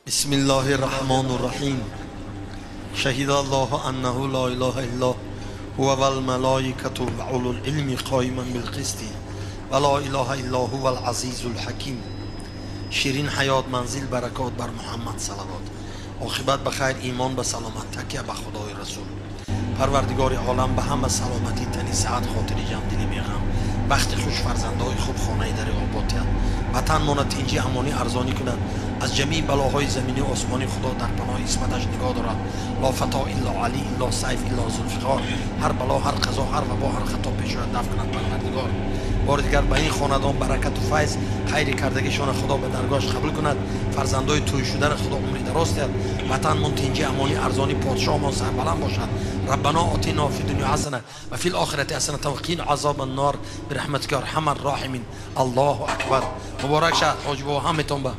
بسم الله الرحمن الرحیم. شهد الله انه لا اله الا هو والملائكة وأولو العلم قائما بالقسط ولا اله الا هو العزیز الحکیم. شیرین حیات، منزل برکات، بر محمد صلوات. عاقبت به خیر، ایمان به سلامت، تکیه به خدای رسول. پروردگار عالم به همه سلامتی، تنی صحت، خاطری جمع، دلی بیغم، بخت خوش، فرزندهای خوب، خانه در آبادیت، وطن مانه تینجی امانی ارزانی کند. از جمیع بلاهای زمینی و آسمانی خدا در پناه عصمتش نگاه دارد. لا فتا الا علی الا سیف الا ذوالفقار. هر بلا، هر قضا، هر وبا، هر خطا پیش آید دفع کند پروردگار. بار دیگر به این خاندان برکت و فیض، خیر کردگیشان خدا به درگاهش قبول کند. فرزندای توی شده را خدا عمری دراز دهد. وطنمان تینجی امانی ارزانی، پادشاهمان سربلند باشد. ربنا آتنا فی الدنیا حسنه و فی الاخرة حسنه و قنا عذاب النار برحمتک ارحم الراحمین. الله اکبر. مبارک شد حاج بابا همتون به.